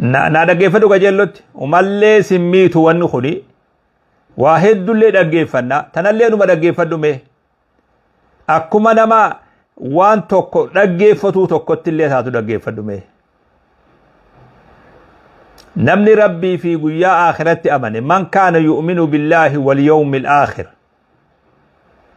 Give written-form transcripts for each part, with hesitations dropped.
Na dhaggeeffadhu qajeellotti. Umallee sin miitu wanni kuni. Waa heddullee dhaggeeffanna. Tanallee numa dhaggeeffadhu mee. Akkuma nama waan tokko dhaggeeffatuu tokkotti illee taatu dhaggeeffadhu mee. Namni Rabbii fi guyyaa aakiratti amane, man kaana yu'minu billaahi wal yawmil aakhir.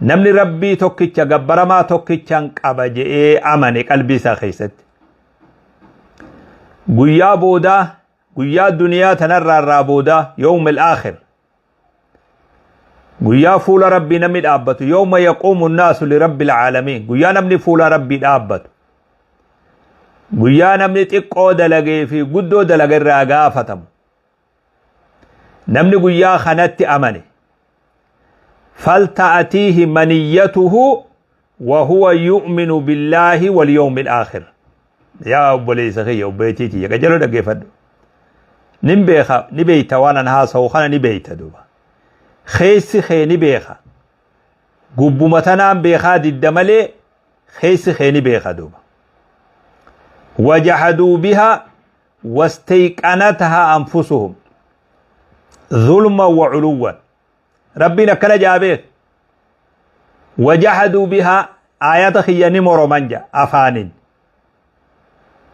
Namni Rabbii tokkicha gabbaramaa tokkichan qaba je'ee amane qalbii isaa keessatti. Guyyaa boodaa, guyyaa duniyaa tanarraa irraa boodaa, yawmil aakhir. Guyyaa fuula Rabbii namni dhaabbatu, yawma yaquumu naasu li Rabbil aalamiin. Guyyaa namni fuula Rabbii dhaabbatu. Guyyaa namni xiqqoo dalagee fi guddoo dalaga irraa gaafatamu. Namni guyyaa kanatti amane, falta'atiihi maniyyatuhu wa huwa yu'minu billaahi wal yawmil aakhir. Yaa obboleessa kiyya, obboleettii tiyya, qajeeloo dhaggeeffadhu. Nin beeka, ni beeyta, waan an haasa'u kana ni beeyta duuba. Keessi kee ni beeka. Gubbuma tanaan beekaa didda malee keessi kee ni beeka duuba. Wajahaduu bihaa wastayqanataha anfusuhum zulman wa culuwwan. Rabbiin akkana jaa beek, wajahaduu bihaa, aayata kiyya ni moroman ja afaanin,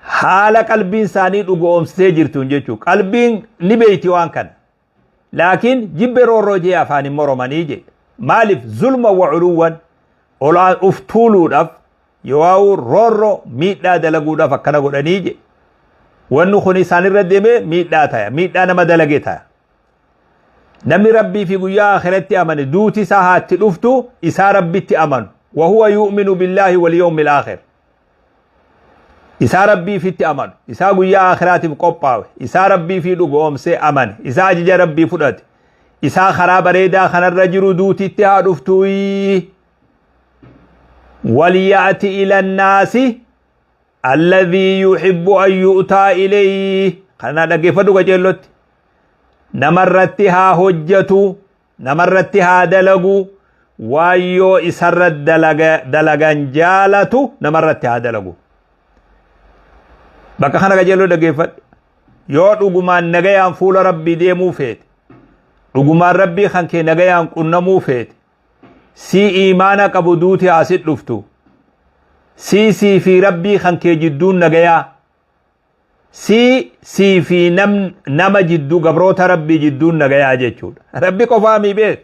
haala qalbiin isaanii dhugoomsitee jirtuun jechuu. Qalbiin ni beeyti waan kana, laakiin jibbe roorroo jee afaanin moromanii jee. Maaliif? Zulma wa culuwwan, olaan uf tuuluudhaaf yookaan roorroo miidhaa dalaguudhaaf akkana godhanii je. Wanni kun isaanirra deemee miidhaa taya, miidhaa nama dalage taya. Namni Rabbii fi guyyaa akhiratti amane, duuti isaa haatti dhuftu isaa Rabbitti amanu, wa huwa yu'minu billaahi wal yawmil aakhir, isaa Rabbii fitti amanu, isaa guyyaa akhiraatiif qophaawe, isaa Rabbii fi dhugoomsee amane, isaa ajaja Rabbii fudhate, isaa karaa bareedaa kanarra jiru, duutitti haa dhuftuyi, walyaati ila nnaasi alladhii yuhibbu an yu'taa ilayhi. Kana dhaggeeffadhu qajeellotti. Namarratti haa hojjatu, namarratti haa dalagu, waan yoo isarra dalagan jaalatu namarratti haa dalagu. Bakka kana qajeelloo dhaggeeffadhu. Yoo dhugumaan nagayaan fuula Rabbii deemuu feete, dhugumaan Rabbii kan kee nagayaan qunnamuu feete, sii iimaana qabu duuti haa sit dhuftu, sii sii fi Rabbii kan kee jidduun nagayaa, sii sii fi nama jidduu, gabroota Rabbii jidduun nagayaa jechuudha. Rabbi qofaa mii beek.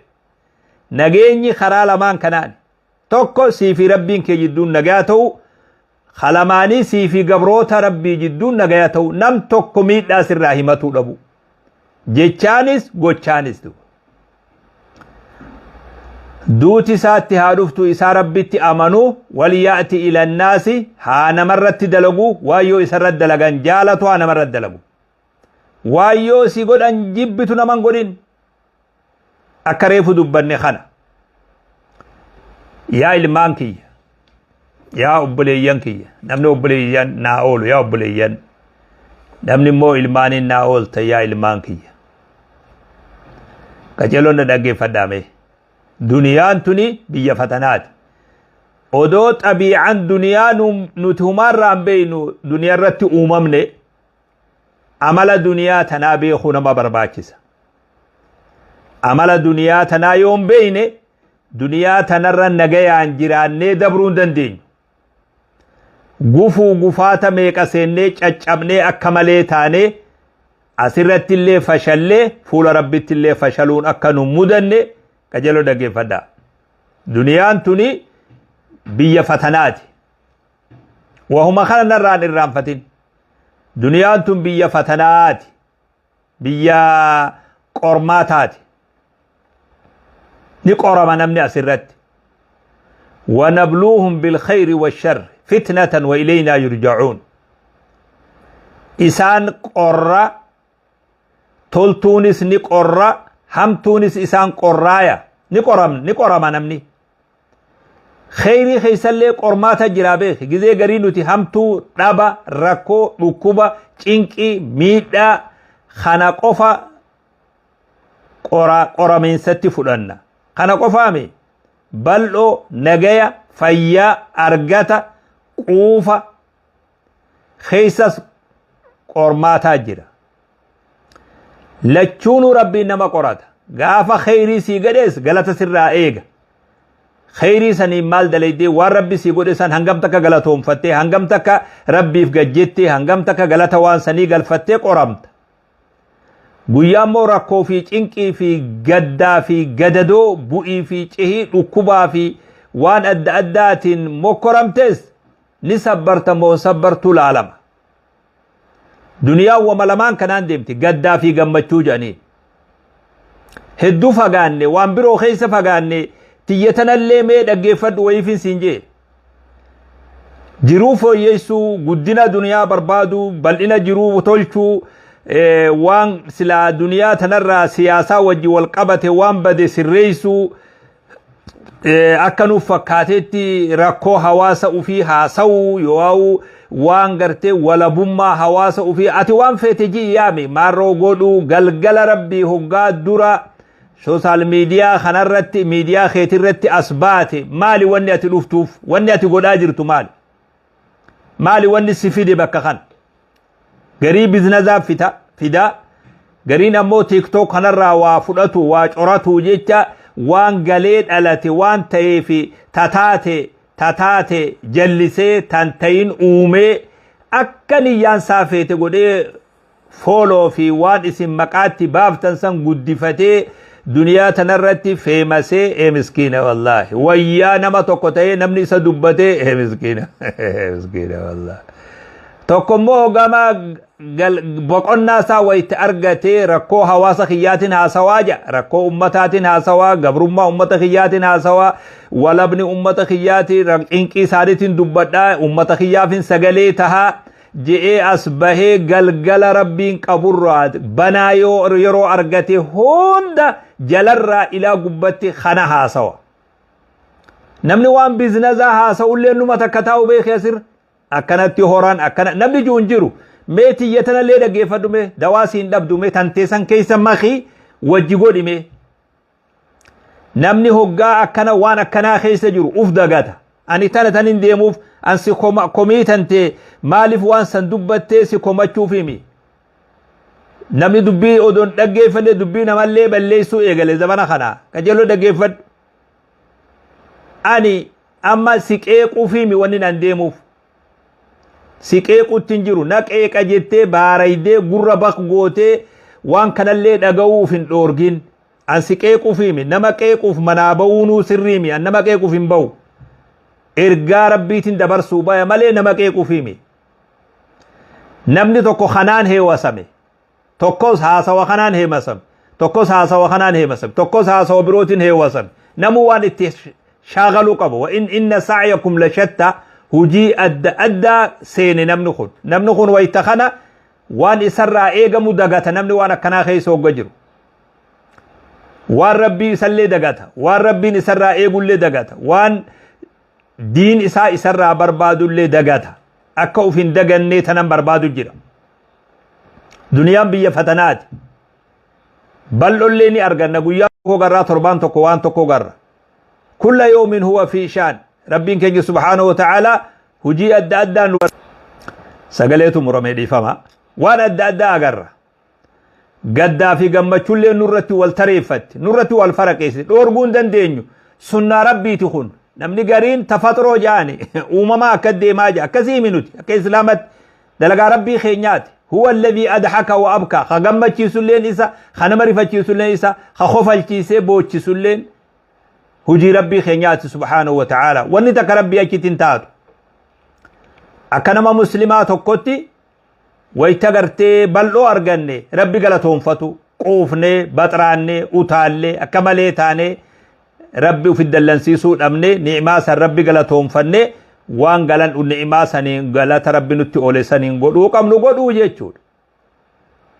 Nageenyi karaa lamaan kanaan. Tokko sii fi Rabbiin kee jidduun nagayaa ta'u, kalamaanii sii fi gabroota Rabbii jidduun nagayaa ta'u, nam tokko miidhaa sirraa himatuu dhabu. Jechaanis gochaanis du'u. Duuti isaatti haa dhuftu isaa Rabbitti amanu, wal yaa'ti ilannaasi, haa namarratti dalagu waan yoo isarratti dalagan jaalatu haa namarratti dalagu. Waan yoo si godhan jibbitu naman godhin. Akka reefu dubbanne kana. Yaa ilmaan kiyya, yaa obboleeyyan kiyya, namni obboleeyyan naa oolu yaa obboleeyyan, namni immoo ilmaaniin naa oolta yaa ilmaan kiyya. Qaceeloon na dhaggeeffadhaa mee. Duniyaan tuni biyya fatanaati. Odoo xabii'aan duniyaa nuti humaarraa hin beeknu duniyaa irratti uumamne, amala duniyaa tanaa beekuu nama barbaachisa. Amala duniyaa tanaa yoo hin beekne duniyaa tanarra nagayaan jiraannee dabruu hin dandeenyu. Gufuu gufaata meeqa seennee caccabnee akka malee taanee asirratti illee fashallee fuula Rabbitti illee fashaluun akka nu mudanne qajeeloo dhaggeeffadhaa. Duniyaan tuni biyya fatanaati. Wahuma kana narraan irraanfatin. Duniyaan tun biyya fatanaati. Biyya qormaataati. Ni qorama namni asirratti. Wanabluuhum bilkhayri washarri fitnatan wa ilaynaa yurja'uun. Isaan qorra, toltuunis ni qorra, hamtuunis isaan qorraaya. Ni qoram, ni qorama namni. Kheyrii keessallee qormaata jiraa beeki. Gizee garii nuti hamtuu, dhaba, rakkoo, dhukkuba, cinqii, miidhaa kana qofa qoramiinsatti fudhanna. Kana qofaami bal'oo, nagaya, fayyaa, argata, quufa keessas qormaataa jira. Lachuunuu Rabbiin nama qorata. Gaafa kheyrii sii gadhees galata sirraa eega. Kheyrii saniin maal dalaydee, waan Rabbi sii godhe san hangam takka galatoomfattee, hangam takka Rabbiif gajjettee, hangam takka galata waan sanii galfattee qoramta. Guyyaa immoo rakkoo fi cinqii fi gaddaa fi gadadoo, bu'ii fi cihii, dhukkubaa fi waan adda addaatiin mokkoramtes ni sabbarta moo hin sabbartuu laalama. Duniyaan wama lamaan kanaan deemti, gaddaa fi gammachuu jedhanii. Hedduu fagaanne, waan biroo keessa fagaanne, tiyya tanallee mee dhaggeeffadhu wayiifin siin jee. Jiruu fooyyessuu, guddina duniyaa barbaaduu, bal'ina jiruu tolchuu, waan silaa duniyaa tanarraa siyaasaa wajji wal qabate waan bade sirreessuu, akka nuuf fakkaatetti rakkoo hawaasa ufii haasa'uu yoo waan gartee walabummaa hawaasa ufii ati waan feete ji'i yaami maarroo godhuu, galgala Rabbii hoggaa dura social media kanarratti, miidiyaa keetirratti as baate, maali wanni ati dhuftuuf? Wanni ati godhaa jirtu maali? Maali wanni si fide bakka kana? Garii business fita fidaa, gariin ammoo TikTok kanarraa waa fudhatu, waa coratu jecha waan galee dhalate waan ta'eef tataate tataate jallisee tan ta'in uumee akka niyyaan isaa feete godhee follow fi waan isin maqaatti baaftan san guddifatee duniyaa tanarratti famous ee miskiina wallaahi, wayyaa nama tokko ta'ee namni isa dubbatee, ee miskiina, miskiina wallaahi. Tokko immoo gama boqonnaa isaa wayitti argatee rakkoo hawaasa kiyyaatiin haasawaa jedha, rakkoo ummataatiin haasawaa, gabrummaa ummata kiyyaatiin haasawaa, walabni ummata kiyyaatiin, cinqii isaaniitiin dubbadhaa, ummata kiyyaafin sagalee tahaa je'ee as bahee galgala Rabbiin qaburraa banaa yoo yeroo argate hunda jalarraa ilaa gubbatti kana haasawa. Namni waan business haasa'ullee numa takka taa'u beekee asirra. Akkanatti horan akkana namni jiru hin jiru. Mee tiyya tanallee dhaggeeffadhu, mee dawaa siin dhabdu, mee tanteessan keessa makii wajji godhi mee. Namni hoggaa akkana waan akkanaa keessa jiru uf dagata. Ani tana tan hin deemuuf an si komii tantee maaliif waan san dubbattee si komachuuf himi. Namni dubbii odoon dhaggeeffanne dubbii namallee balleessuu eegale zamana kana. Qajeeloo dhaggeeffadhu. Ani amma si qeequuf himi wanni nan deemuuf. Si qeequutti hin jiru. Na qeeqa jettee baaraydee gurra baq gootee waan kanallee dhaga'uuf hin dhoorgin. An si qeequuf himi. Nama qeequuf manaa ba'uunuu sirrii himi. An nama qeequuf hin ba'u. Ergaa Rabbiitiin dabarsuu baya malee nama qeequuf himi. Namni tokko kanaan heewasame. Tokkos haasawa kanaan heemasame. Tokkos haasawa kanaan heemasame. Tokkos haasawa birootiin heewasame. Namuu waan itti shaagaluu qabu. Wa in inna sa'yakum la shatta, hujii adda addaa seene namni kun. Namni kun wayita kana waan isarraa eegamu dagata, namni waan akkanaa keessa hogga jiru. Waan Rabbii isallee dagata. Waan Rabbiin isarraa eegullee dagata. Waan diin isaa isarraa barbaadullee dagata. Akka uf hin dagannee tanan barbaadu jira. Duniyaan biyya fatanaati. Bal'ollee ni arganna, guyyaa tokko garraa, torbaan tokko waan tokko garra. Kulla yawmin huwa fi shaan. Rabbiin keenya subhaanahu wa ta'aalaa hujii adda addaa nu sagaleetu muramee dhiifama. Waan adda addaa agarra. Gaddaa fi gammachuullee nurratti wal tareeffatti, nurratti wal faraqeessi. Dhoorguu hin dandeenyu. Sunnaa Rabbiiti kun. Namni gariin tafaxroo jaani uumamaa akka deemaa jira. Akkasii himi nuti akka Islaamatti dalagaa Rabbii keenyaati. Huwa alladhii adhaka wa abkaa. Ka gammachiisulleen isa, ka nama rifachiisulleen isa, ka kofalchiisee boochisulleen hujii Rabbii keenyaati subhaanahu wa ta'aala. Wanni takka Rabbii achitti hin taatu. Akka nama Muslimaa tokkotti wayita gartee bal'oo arganne Rabbi galatoonfatu, quufnee, baxraannee, utaallee, akka malee taanee Rabbi ufi dallansiisuu dhabne, ni'imaa san Rabbi galatoonfanne, waan galan ni'imaa saniin galata Rabbi nutti oole saniin godhuu qabnu godhuu jechuudha.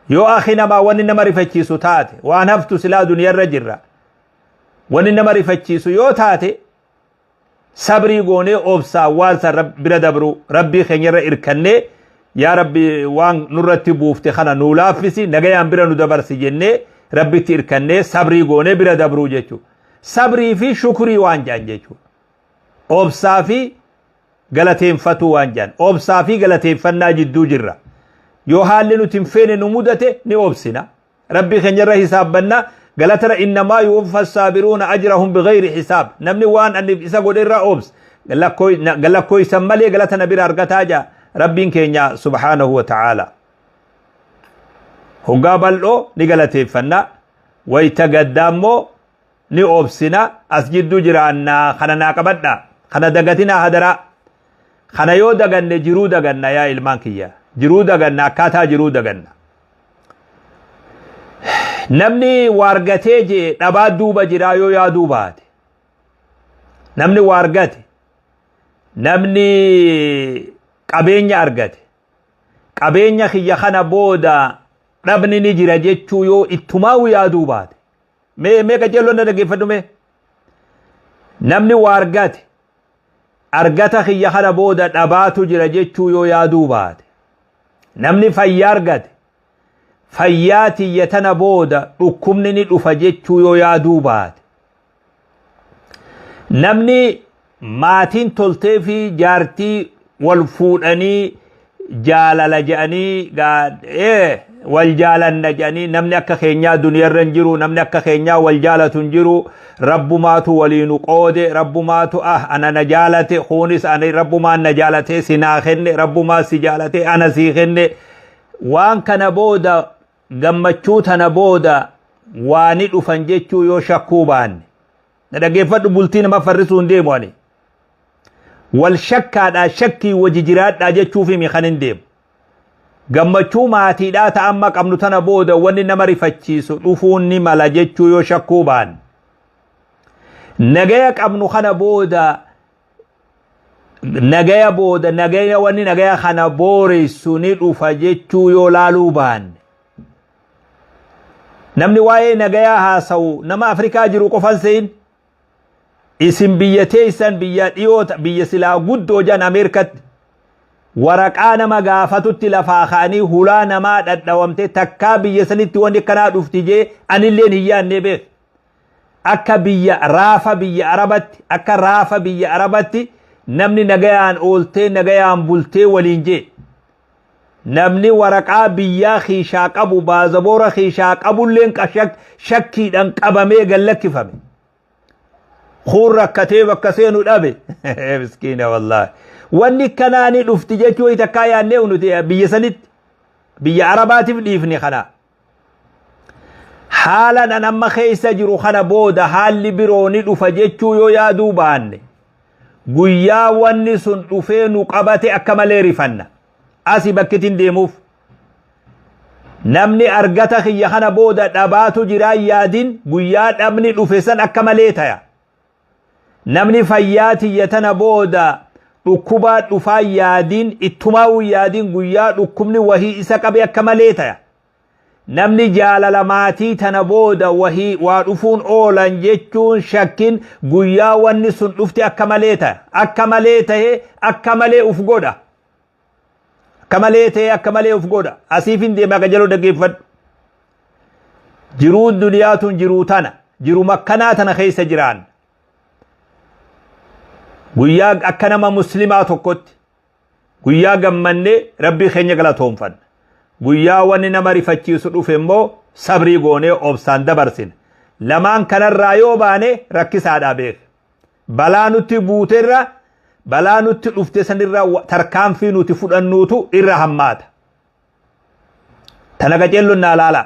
Yoo akhi namaa wanni nama rifachiisu taate, waan haftu silaa duniyarra jirra. Wanni nama rifachiisu yoo taate, sabrii goonee obsaa waan san bira dabru, Rabbii keenyarra irkannee, yaa Rabbi, waan nurratti buufte kana nuu laaffisi, nagayaan bira nu dabarsi jennee Rabbitti irkannee sabrii goonee bira dabruu jechuudha. Sabrii fi shukrii waan jedhan jechuudha. Obsaa fi galateeffatuu waan jedhan. Obsaa fi galateeffannaa jidduu jirra. Yoo haalli nuti hin feene nu mudate ni obsina. Rabbii keenyarra hisaabbanna. Galatara innamaa yuwaffa saabiruuna ajrahum bighayri hisaab. Namni waan ani isa godhe irraa obse lakkooysan malee galata na bira argataa jaa Rabbiin keenya subhaanahu wa ta'aala. Hoggaa bal'oo ni galateeffanna. Wayta gaddaa immoo ni obsina. As jidduu jiraannaa kana naa qabadha. Kana dagatinaa hadaraa. Kana yoo daganne jiruu daganna yaa ilmaan kiyya. Jiruu daganna, akkaataa jiruu daganna. Namni waa argatee jee dhabaa duuba jiraa yoo yaaduu baate. Namni waa argate, namni qabeenya argate, qabeenya kiyya kana booda dhabni ni jira jechuu yoo ittumaa yaaduu baate. Mee mee qajeelloon na dhaggeeffadhu mee. Namni waa argate, argata kiyya kana booda dhabaatu jira jechuu yoo yaaduu baate. Namni fayyaa argate, fayyaa tiyya tana booda dhukkubni ni dhufa jechuu yoo yaaduu baate. Namni maatiin toltee fi jaartii wal fuudhanii jaalala jedhanii wal jaalanna jedhanii, namni akka keenyaa duniyarra hin jiru, namni akka keenyaa wal jaalatu hin jiru, rabbumaatu waliinu qoode, rabbumaatu ah ana na jaalate, kunis ani rabbumaan na jaalate si naa kenne, rabbumaa si jaalate ana sii kenne, waan kana booda gammachuu tana booda waa ni dhufan jechuu yoo shakkuu baanne. Na dhaggeeffadhu, bultii nama farrisuu hin deemu ani. Wal shakkaadhaa shakkii waji jiraadhaa jechuuf himi kan hin deemu. Gammachuu maatiidhaa ta amma qabnu tana booda wanni nama rifachiisu dhufuun ni mala jechuu yoo shakkuu baanne. Nagaya qabnu kana booda nagaya booda nagaya wanni nagaya kana booressu ni dhufa jechuu yoo laaluu baanne. Namni waa'ee nagayaa haasa'u nama Afrikaa jiru qofan se'in. Isin biyya teessan, biyya dhiyoo, biyya silaa guddoo jan Ameerikatti waraqaa nama gaafatutti lafaa ka'anii hulaa namaa dhadhawamte. Takkaa biyya sanitti wanni akkanaa dhufti jee anilleen hin yaadne beek. Akka biyya raafa biyya Arabatti, akka raafa biyya Arabatti namni nagayaan ooltee nagayaan bultee waliin jee. Namni waraqaa biyyaa kiishaa qabu, baazaboora kiishaa qabulleen shakkiidhaan qabamee gallakkifame. Kuun rakkatee bakka seenu dhabe. Miskiina wallaahi. Wanni kanaa ni dhufti jechuu takkaa yaadnee nuti biyya sanitti. Biyya Arabaatiif dhiifne kana. Haala nan amma keessa jiru kana booda haalli biroo ni dhufa jechuu yoo yaaduu baanne, guyyaa wanni sun dhufee nu qabate akka malee rifanna. Asi bakkitiin deemuuf. Namni argata kiyya kana booda dhabaatu jiraa yaadin, guyyaa dhabni dhufe san akka malee taya. Namni fayyaa tiyya tana booda dhukkubaa dhufaa yaadin, ittumaa yaadin, guyyaa dhukkubni wahii isa qabe akka malee taya. Namni jaalala maatii tana booda wahii waa dhufuun oolan jechuun shakkin, guyyaa wanni sun dhufte akka malee taya. Akka malee tahee akka malee uf godha. Akka malee ta'ee akka malee uf godha. Asiif hin deema, akka jaloo dhaggeeffadhu. Jiruun duniyaa tun jiruu tana. Jiru makkanaa tana keessa jiraan. Guyyaa akka nama muslimaa tokkotti guyyaa gammannee Rabbii keenya galatoonfanna. Guyyaa wanni nama rifachiisu dhufe immoo sabrii goonee obsaan dabarsina. Lamaan kanarraa yoo baane rakkisaadhaa beeka. Balaa nutti buuterra, balaa nutti dhufte sanirra tarkaanfii nuti fudhannuutu irra hammaata. Tana qaceelloon naa laala.